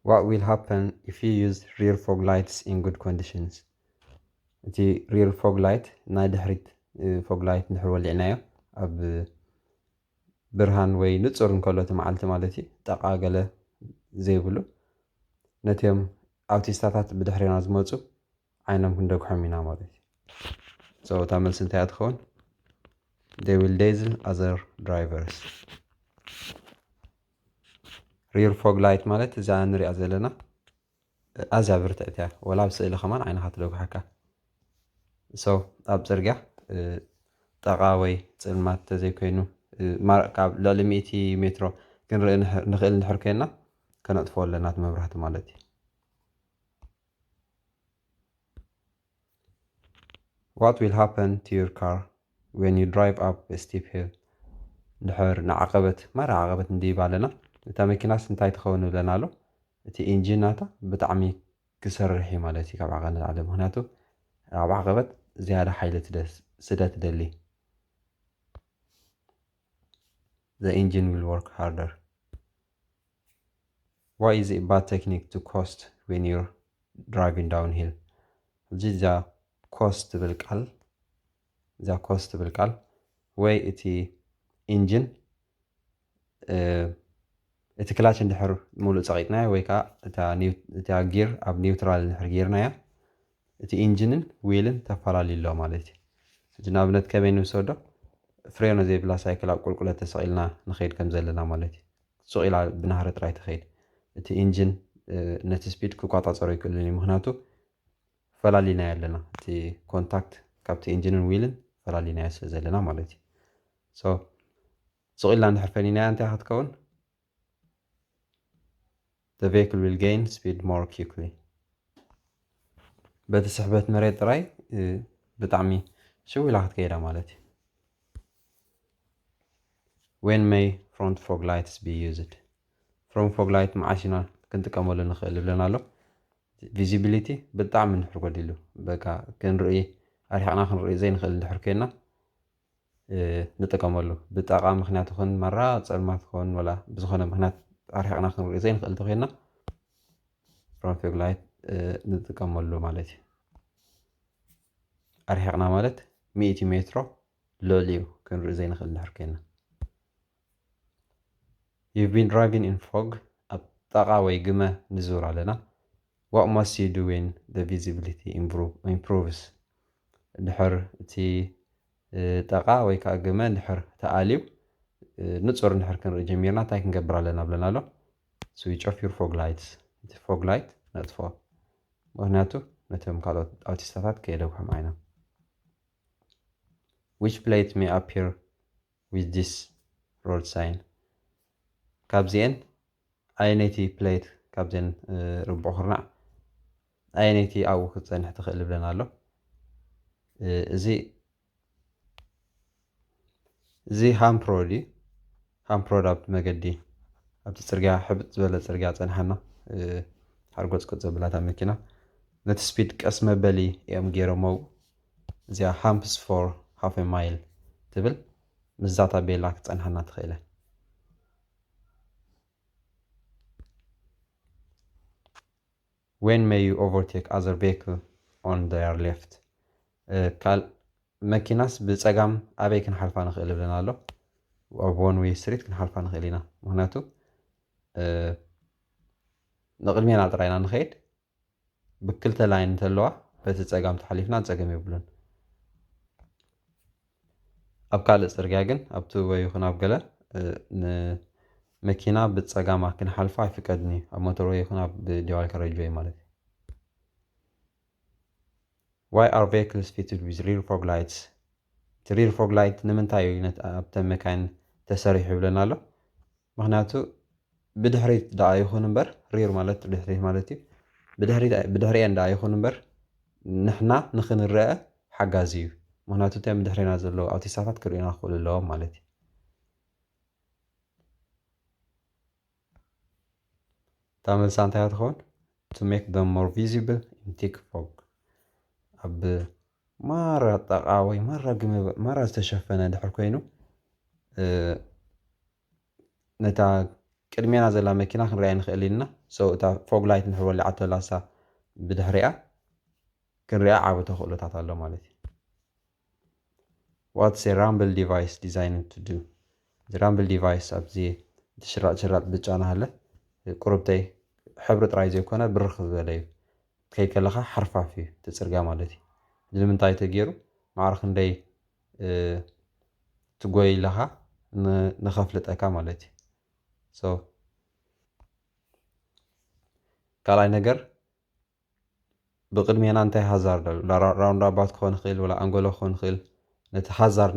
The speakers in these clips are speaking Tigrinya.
What will happen if you use rear fog lights in good conditions? እቲ rear fog light፣ ናይ ድሕሪት fog light እንድሕር ወሊዕናዮ፣ ኣብ ብርሃን ወይ ንጹር እንከሎ እቲ መዓልቲ ማለት እዩ፣ ጠቓ ገለ ዘይብሉ፣ ነቲኦም ኣውቲስታታት ብድሕሬና ዝመጹ ዓይኖም ክንደግሖም ኢና ማለት እዩ። So እታ መልሲ እንታይ እያ ትኸውን? They will dazzle other drivers. Rear fog light ማለት እዛ ንሪኣ ዘለና ኣዝያ ብርትዕቲ እያ። ወላ ኣብ ስእሊ ከማን ዓይንኻ ትደግሓካ። So ኣብ ጽርግያ ጠቓ ወይ ጽልማት ተዘይኮይኑ፣ ካብ ልዕሊ ሚእቲ ሜትሮ ክንርኢ ንኽእል እንድሕር ኮይና፣ ከነጥፍኦ ኣለና እቲ መብራህቲ ማለት እዩ። What will happen to your car when you drive up a steep hill? ድሕር ንዓቐበት፣ ማራ ዓቐበት እንድይባ ኣለና፣ እታ መኪናስ እንታይ ትኸውን ብለና ኣሎ? እቲ ኢንጂን ናታ ብጣዕሚ ክሰርሕ እዩ ማለት እዩ፣ ካብ ዓቐን ንላዕሊ። ምኽንያቱ ኣብ ዓቐበት ዝያዳ ሓይሊ ስለ ትደሊ። The engine will work harder. Why is it bad technique to coast when you're driving downhill? ሕጂ እዛ coast ትብል ቃል፣ እዛ coast ትብል ቃል ወይ እቲ ኢንጂን እቲ ክላች እንድሕር ሙሉእ ጸቒጥናዮ ወይ ከዓ እታ ጊር ኣብ ኒውትራል እንድሕር ጌርናያ፣ እቲ ኢንጂንን ዊልን ተፈላለዩ ኣሎ ማለት እዩ። ሕጂ ንኣብነት ከመይ ንውሰዶ? ፍሬኖ ዘይብላ ሳይክል ኣብ ቁልቁለት ተሰቒልና ንኸይድ ከም ዘለና ማለት እዩ። ሱቕ ኢላ ብናህሪ ጥራይ ትኸይድ። እቲ ኢንጂን ነቲ ስፒድ ክቋጻጸሮ ኣይክእልን እዩ፣ ምኽንያቱ ፈላሊናዮ ኣለና። እቲ ኮንታክት ካብቲ ኢንጂንን ዊልን ፈላሊናዮ ስለ ዘለና ማለት እዩ። So ሱቕ ኢልና እንድሕር ፈኒናያ እንታይ ክትከውን? The vehicle will gain speed more quickly. በቲ ስሕበት መሬት ጥራይ ብጣዕሚ ሽው ኢላ ክትከይዳ ማለት እዩ። When may front fog lights be used? Front fog light መዓስ ኢና ክንጥቀመሉ ንኽእል ይብለና ኣሎ። ቪዚቢሊቲ ብጣዕሚ እንድሕር ጎዲሉ፣ በቃ ክንርኢ፣ ኣርሒቕና ክንርኢ ዘይንኽእል እንድሕር ኮይና ንጥቀመሉ። ብጠቓ ምኽንያት ይኹን ማራ ጸልማት ክኸውን ወላ ብዝኾነ ምኽንያት ኣርሒቕና ክንርኢ ዘይንኽእል እንተኾይና front fog light ንጥቀመሉ ማለት እዩ። ኣርሒቕና ማለት ሚእቲ ሜትሮ ልዕሊኡ ክንርኢ ዘይንኽእል እንድሕር ኮይና። You've been driving in fog. ኣብ ጠቓ ወይ ግመ ንዙር ኣለና። What must you do when the visibility improves? ድሕር እቲ ጠቓ ወይ ከዓ ግመ ድሕር ተኣልዩ ንጹር ድሕር ክንርኢ ጀሚርና እንታይ ክንገብር ኣለና ብለና ኣሎ? Switch off your fog lights. እቲ fog light ነጥፎ፣ ምኽንያቱ ነቶም ካልኦት ኣውቲስታታት ከየደግሖም ዓይና። Which plate may appear with this road sign? ካብዚኤን ኣየነይቲ ፕሌት ካብዘን ርቡዕ ኩርናዕ ኣየነይቲ ኣብኡ ክትፀንሕ ትኽእል ይብለና ኣሎ። እዚ እዚ ሃምፕ ሮድ እዩ። ሃምፕ ሮድ ኣብቲ መገዲ ኣብቲ ፅርግያ ሕብጥ ዝበለ ፅርግያ ፀንሓና ሓርጎፅ ዘብላታ መኪና ነቲ ስፒድ ቀስ መበሊ እዮም ገይሮሞ። እዚኣ ሃምፕስ ፎር ሃፍ ማይል ትብል ምስዛ ታቤላ ክፀንሓና ትኽእለ። When may you overtake other vehicle on their left? ካል መኪናስ ብፀጋም ኣበይ ክንሓልፋ ንኽእል ይብለና ኣሎ። ኣብ one way street ክንሓልፋ ንኽእል ኢና። ምክንያቱ ንቕድሜና ጥራይና ንኸይድ ብክልተ ላይን እንተለዋ በቲ ፀጋም ተሓሊፍና ፀገም የብሉን። ኣብ ካልእ ፅርግያ ግን ኣብቲ ወይ ይኹን ኣብ ገለ ንመኪና ብፀጋማ ክንሓልፋ ኣይፍቀድን እዩ፣ ኣብ ሞተር ወይ ይኹን ኣብ ዲዋል ካሬጅ ወይ ማለት እዩ። Why are vehicles fitted with rear fog lights? እቲ rear fog light ንምንታይ እዩ ኣብተን መካይን ተሰሪሑ ይብለና ኣሎ። ምክንያቱ ብድሕሪት ደኣ ይኹን እምበር፣ ሪር ማለት ድሕሪት ማለት እዩ። ብድሕሪት ብድሕሪኤን ደኣ ይኹን እምበር ንሕና ንኽንረአ ሓጋዚ እዩ። ምክንያቱ እቶም ብድሕሬና ዘለዉ ኣውቲስታታት ክርእዩና ክኽእሉ ኣለዎም ማለት እዩ። እታ መልሳ እንታይ እያ ትኸውን? To make them more visible in thick fog። ኣብ ማራ ጠቓ ወይ ማራ ግመ ማራ ዝተሸፈነ ድሕር ኮይኑ ነታ ቅድሜና ዘላ መኪና ክንሪኣ ንኽእል ኢና። So እታ fog light ንድሕር ወሊዓቶ ኣላ እሳ ብድሕሪኣ ክንሪኣ ዓቢ ተኽእሎታት ኣሎ ማለት እዩ። What's a rumble device designed to do? እዚ rumble device ኣብዚ እቲ ሽራጥ ሽራጥ ብጫ ናሃለ ቁርብተይ ሕብሪ ጥራይ ዘይኮነ ብርኽ ዝበለ እዩ። ትከይድ ከለኻ ሓርፋፍ እዩ እቲ ጽርግያ ማለት እዩ። እዚ ንምንታይ ተገይሩ? ማዕረ ክንደይ ትጎይ ኣለኻ ንኸፍልጠካ ማለት እዩ። So ካልኣይ ነገር ብቕድሜና እንታይ ሃዛርድ ኣሎ? ራውንድ ኣባውት ክኾን ይኽእል፣ ወላ ኣንጎሎ ክኾን ይኽእል። ነቲ ሃዛርድ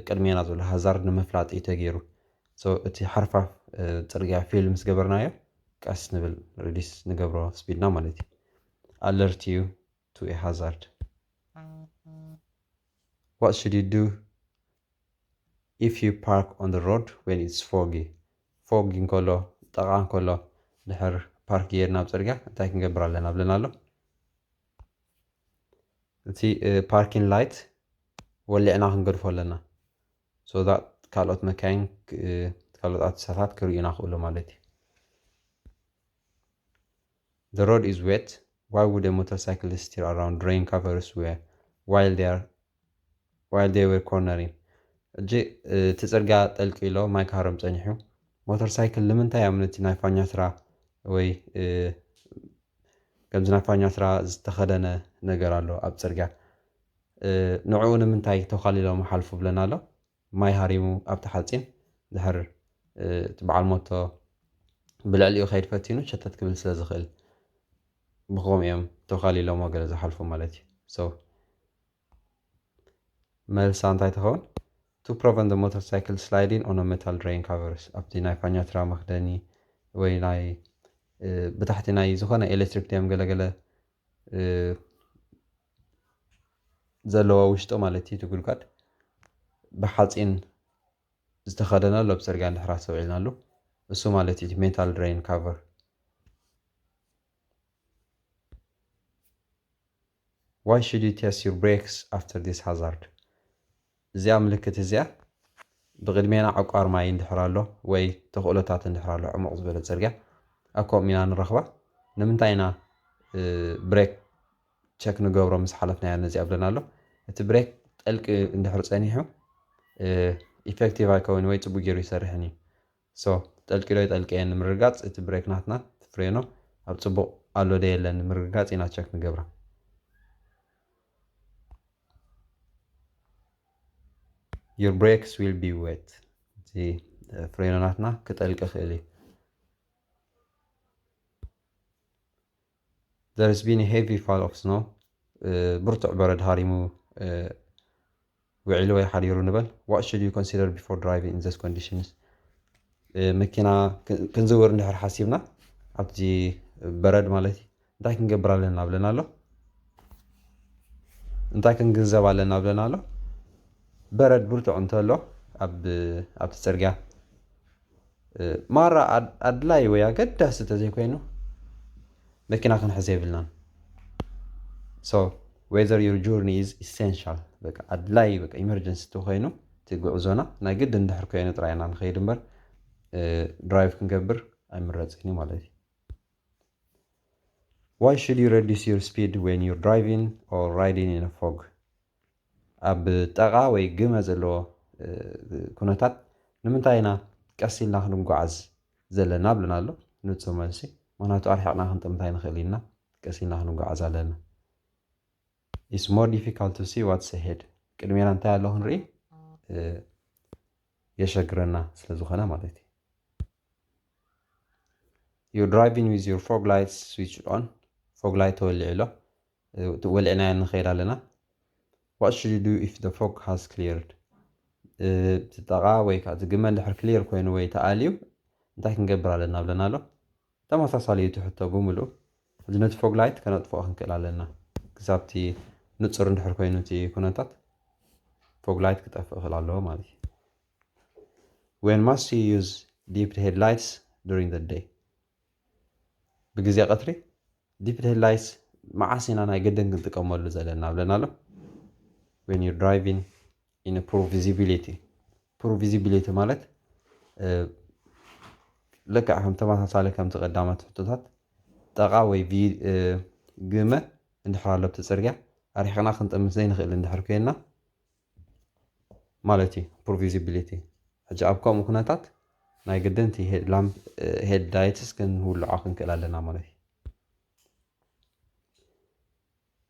ቅድሜና ዘሎ ሃዛርድ ንምፍላጥ እዩ ተገይሩ። So እቲ ሓርፋፍ ጽርግያ ፊል ምስ ገበርናዮ ቀስ ንብል፣ ሪዲስ ንገብሮ ስፒድና ማለት እዩ። Alert you to a hazard. What should you do if you park on the road when it's foggy? Fog እንከሎ፣ ጠቓ እንከሎ፣ ድሕር ፓርክ ጌርና ኣብ ጽርግያ እንታይ ክንገብር ኣለና ብለና ኣሎ? እቲ ፓርኪንግ ላይት ወሊዕና ክንገድፎ ኣለና። So that ካልኦት መካይን ካልኦት ኣትሳታት ክርእዩና ክእሉ ማለት እዩ። The road is wet. Why would a motorcyclist steer around rain covers where while they are while they were cornering? እጂ እቲ ጽርግያ ጠልቂ ኢሎ ማይ ክሃርም ጸኒሑ፣ ሞተር ሳይክል ንምንታይ እዮም ነቲ ናይ ፋኛትራ ወይ ከምዚ ናይ ፋኛትራ ዝተኸደነ ነገር ኣሎ ኣብ ጽርግያ፣ ንዕኡ ንምንታይ ተዃሊሎም ሓልፉ ብለና ኣሎ? ማይ ሃሪሙ ኣብቲ ሓጺን ድሕር እቲ በዓል ሞቶ ብልዕሊኡ ከይድ ፈቲኑ ሸተት ክብል ስለ ዝኽእል ብኸምኡ እዮም ተዃሊሎም ገለ ዝሓልፉ ማለት እዩ። So መልሳ እንታይ ትኸውን? To prevent the motorcycle sliding on a metal drain covers፣ ኣብቲ ናይ ፋኛትራ መኽደኒ ወይ ናይ ብታሕቲ ናይ ዝኾነ ኤሌክትሪክ ድዮም ገለገለ ዘለዎ ውሽጡ ማለት እዩ። እቲ ጉድጓድ ብሓፂን ዝተኸደነ ኣሎ ብፅርግያ እንድሕር ኣስተውዒልናሉ እሱ ማለት እዩ metal drain cover። Why should you test your brakes after this hazard? እዚኣ ምልክት እዚኣ ብቕድሜና ዕቋር ማይ እንድሕር ኣሎ ወይ ተኽእሎታት እንድሕር ኣሎ ዕሙቕ ዝበለ ፅርግያ ኣብ ከምኡ ኢና ንረኽባ። ንምንታይ ኢና ብሬክ ቸክ ንገብሮ ምስ ሓለፍናያ ነዚኣ ብለና ኣሎ። እቲ ብሬክ ጠልቂ እንድሕር ፀኒሑ ኢፌክቲቭ ኣይከውን ወይ ፅቡቅ ገይሩ ይሰርሕን እዩ። So ጠልቂ ዶ ይጠልቀየ ንምርግጋፅ እቲ ብሬክ ናትና ፍሬኖ ኣብ ፅቡቅ ኣሎ ዶ የለን ንምርግጋፅ ኢና ቸክ ንገብራ። Your brakes will be wet። እቲ ፍሬኖ ናትና ክጠልቂ ክእል እዩ። There's been a heavy fall of snow. ብርቱዕ በረድ ሃሪሙ ውዒሉ ወይ ሓዲሩ ንበል። What should you consider before driving in these conditions? መኪና ክንዝውር እንድሕር ሓሲብና ኣብቲ በረድ ማለት እዩ እንታይ ክንገብር ኣለና ብለና ኣሎ? እንታይ ክንግንዘብ ኣለና ብለና ኣሎ? በረድ ብርቱዕ እንተሎ ኣብቲ ፅርግያ ማራ ኣድላይ ወይ ኣገዳሲ እንተዘይኮይኑ መኪና ክንሕዝ የብልናን። So whether your journey is essential፣ በቃ ኣድላይ በቃ ኢመርጀንሲ እንተኮይኑ እቲ ጉዕዞና ናይ ግድን እንድሕር ኮይኑ ጥራይ ኢና ንኸይድ እምበር ድራይቭ ክንገብር ኣይምረፅን እዩ ማለት እዩ። Why should you reduce your speed when you're driving or riding in a fog? ኣብ ጠቓ ወይ ግመ ዘለዎ ኩነታት ንምንታይ ኢና ቀስ ኢልና ክንጓዓዝ ዘለና ብለና ኣሎ? ንፁር መልሲ፣ ምክንያቱ ኣርሒቕና ክንጥምታይ ንኽእል ኢና። ቀስ ኢልና ክንጓዓዝ ኣለና። It's more difficult to see what's ahead። ቅድሜና እንታይ ኣሎ ክንርኢ የሸግረና ስለ ዝኾነ ማለት እዩ። You're driving with your fog lights switched on። Fog light ተወሊዑ ኣሎ። ወሊዕናዮ ንኸይድ ኣለና። What should you do if the fog has cleared? እቲ ጠቓ ወይ ከዓ እቲ ግመ እንድሕር ክሊር ኮይኑ ወይ ተኣልዩ እንታይ ክንገብር ኣለና ብለና ኣሎ? ተመሳሳሊ እዩ እቲ ሕቶ ብምልኡ። እዚ ነቲ ፎግ ላይት ከነጥፍኦ ክንክእል ኣለና። ክሳብ እቲ ንጹር እንድሕር ኮይኑ እቲ ኩነታት ፎግ ላይት ክጠፍእ ክእል ኣለዎ ማለት እዩ። When must you use dipped headlights during the day? ብግዜ ቀትሪ ዲፕድ ሄድላይትስ መዓስ ኢና ናይ ግድን ክንጥቀመሉ ዘለና ብለና ኣሎ። When you're driving in a poor visibility። Poor visibility ማለት እ፣ ልክዕ ከም ተመሳሳሊ ከምቲ ቀዳማት ሕቶታት፣ ጠቓ ወይ ቪ- እ፣ ግመ እንድሕር ኣሎ ኣብቲ ጽርግያ፣ ኣርሒቕና ክንጠምት ዘይንኽእል እንድሕር ኮይንና ማለት እዩ። ፑር ቪዚቢሊቲ። ሕጂ ኣብ ከምኡ ኩነታት ናይ ግድን እቲ ሄድ ላምፕ ሄድ ላይትስ ክንውልዖ ክንክእል ኣለና ማለት እዩ።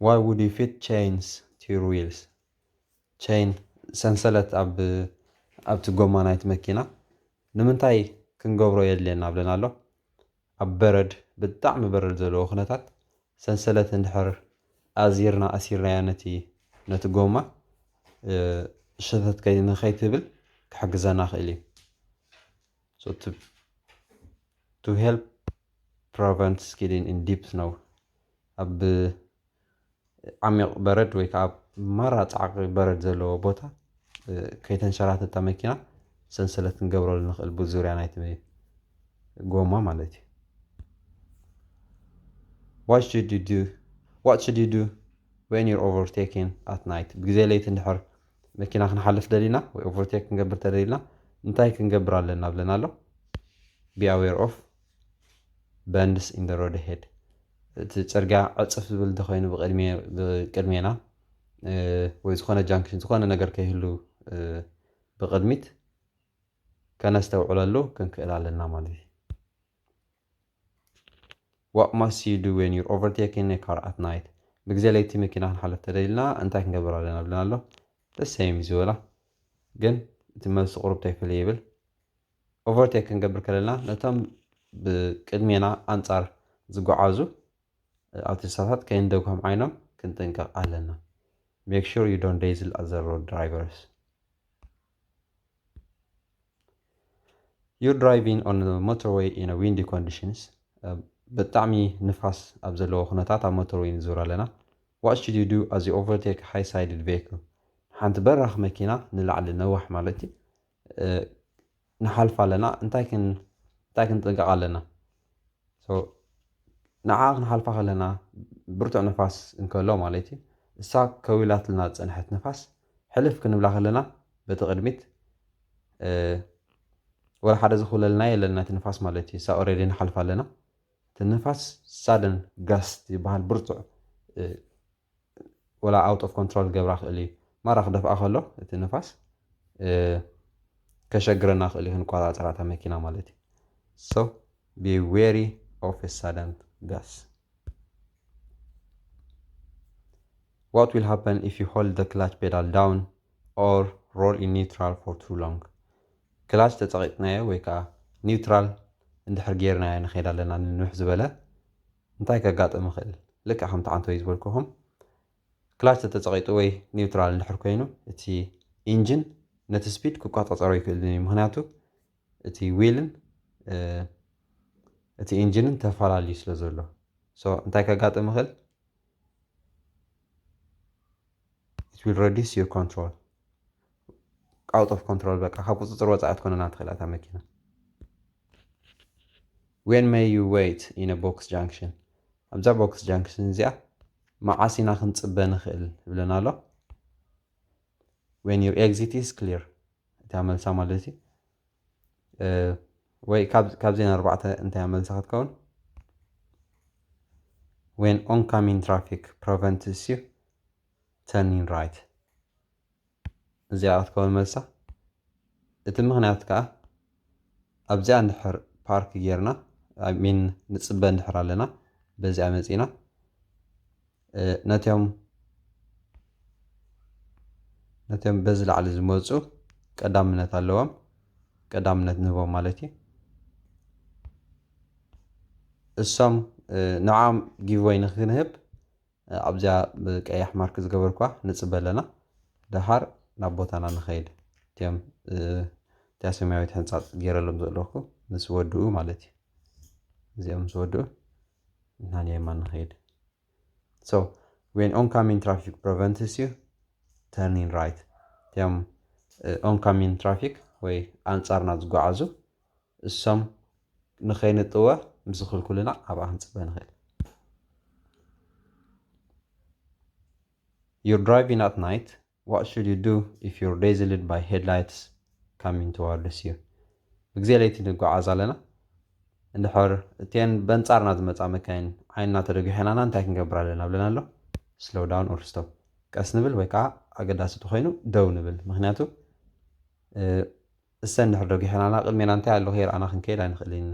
Why would you fit chains to your wheels? ቸይን፣ ሰንሰለት ኣብ ኣብቲ ጎማ ናይቲ መኪና ንምንታይ ክንገብሮ የድልየና ብለና ኣሎ? ኣብ በረድ፣ ብጣዕሚ በረድ ዘለዎ ኩነታት ሰንሰለት እንድሕር ኣዚርና ኣሲርናዮ ነቲ ነቲ ጎማ ሸተት ንኸይትብል ክሕግዘና ክእል እዩ። So to help prevent skidding in deep snow፣ ኣብ ዓሚቕ በረድ ወይ ከዓ ኣብ ማራ ፃዕቂ በረድ ዘለዎ ቦታ ከይተንሸራተታ መኪና ሰንሰለት ክንገብረሉ ንኽእል ብዙርያ ናይቲ ጎማ ማለት እዩ። What should you do? What should you do when you're overtaking at night? ብግዜ ለይቲ እንድሕር መኪና ክንሓልፍ ደሊና ወይ ኦቨርቴክ ክንገብር ተደሊና እንታይ ክንገብር ኣለና ብለና ኣሎ? Be aware of bends in the road ahead። እቲ ፅርግያ ዕፅፍ ዝብል እንተኮይኑ ብቅድሜና ወይ ዝኮነ ጃንክሽን ዝኮነ ነገር ከይህሉ ብቅድሚት ከነስተውዕለሉ ክንክእል ኣለና ማለት እዩ። What must you do when you're overtaking a car at night? ብግዜ ለይቲ መኪና ክንሓልፍ ተደሊና እንታይ ክንገብር ኣለና ብለና ኣሎ? ተሰይም ዝበላ ግን እቲ መልሲ ቁሩብ ተይፍለ ይብል። ኦቨርቴክ ክንገብር ከለና ነቶም ብቅድሜና ኣንጻር ዝጓዓዙ ኣውቶሳታት ከይንደግሆም ዓይኖም ክንጥንቀቕ ኣለና። Make sure you don't dazzle other road drivers. You're driving on the motorway in a windy conditions. ብጣዕሚ ንፋስ ኣብ ዘለዎ ኩነታት ኣብ ሞተርወይ ንዙር ኣለና። What should you do as you overtake a high sided vehicle? ሓንቲ በራኽ መኪና ንላዕሊ ነዋሕ ማለት እዩ ንሓልፍ ኣለና። እንታይ ክንጥንቀቕ ኣለና? ንዓ ክንሓልፋ ከለና ብርቱዕ ንፋስ እንከሎ ማለት እዩ እሳ ከዊላትልና ዝፀንሐት ንፋስ ሕልፍ ክንብላ ከለና በቲ ቅድሚት ወላ ሓደ ዝኽውለልና የለን ናይቲ ንፋስ ማለት እዩ። እሳ ኦሬዲ ንሓልፍ ኣለና። እቲ ንፋስ ሳደን ጋስት ይበሃል። ብርቱዕ ወላ ኣውት ኦፍ ኮንትሮል ገብራ ክእል እዩ። ማራ ክደፍኣ ከሎ እቲ ንፋስ ከሸግረና ክእል እዩ ክንቆፃፀራታ መኪና ማለት እዩ። So be wary of a sudden gas. What will happen if you hold the clutch pedal down or roll in neutral for too long? ክላች ተፀቂጥናዮ ወይ ከዓ ኒውትራል እንድሕር ጌርናዮ ንኸይድ ኣለና ንንውሕ ዝበለ እንታይ ከጋጥም ይኽእል? ልክዕ ከምቲ ዓንተወይ ዝበልኩኹም ክላች ተተፀቂጡ ወይ ኒውትራል እንድሕር ኮይኑ እቲ ኢንጂን ነቲ ስፒድ ክቆፃፀሮ ይክእል እዩ። ምክንያቱ እቲ ዊልን እቲ ኢንጂንን ተፈላለዩ ስለ ዘሎ እንታይ ከጋጥም ይኽእል? It will reduce your control. Out of control በቃ ካብ ቁፅፅር ወፃኢ ትኮነና ትኽእል እታ መኪና። When may you wait in a box junction? ኣብዛ ቦክስ ጃንክሽን እዚኣ መዓስ ኢና ክንፅበ ንኽእል ይብለና ኣሎ። When your exit is clear እታ መልሳ ማለት እዩ። ወይ ካብዚን ኣርባዕተ እንታይ መልሳ ክትከውን? When oncoming traffic prevents you turning right እዚኣ ክትከውን መልሳ። እቲ ምክንያት ከዓ ኣብዚኣ እንድሕር ፓርክ ጌርና ሚን ንፅበ እንድሕር ኣለና በዚኣ መፂና ነቶም ነቶም በዚ ላዕሊ ዝመፁ ቀዳምነት ኣለዎም። ቀዳምነት ንህቦም ማለት እዩ። እሶም ንዓም ጊቭወይ ንክንህብ ኣብዚኣ ብቀያሕ ማርክ ዝገበርኳ ንፅበ ኣለና። ደሃር ናብ ቦታና ንኸይድ። እቲኦም እቲያ ሰማያዊት ሕንፃፅ ገይረሎም ዘለኹ ምስ ወድኡ ማለት እዩ። እዚኦም ምስ ወድኡ ንሕና ንየማን ንኸይድ። So when oncoming traffic prevents you turning right እቲኦም oncoming traffic ወይ ኣንፃርና ዝጓዓዙ እሶም ንኸይንጥወ ምስ ዝኽልኩልና ኣብኣ ክንፅበ ንኽእል። You're driving at night. What should you do if you're dazzled by headlights coming towards you? ብግዜ ለይቲ ንጓዓዝ ኣለና። እንድሕር እተን በንጻርና ዝመጻ መካይን ዓይንና ተደጊሐናና እንታይ ክንገብር ኣለና ብለና ኣሎ? Slow down or stop። ቀስ ንብል ወይ ከዓ ኣገዳሲ ተኮይኑ ደው ንብል። ምክንያቱ እሰ እንድሕር ደጊሐናና ቅድሜና እንታይ ኣሎ ከይረኣና ክንከይድ ኣይንኽእል ኢና።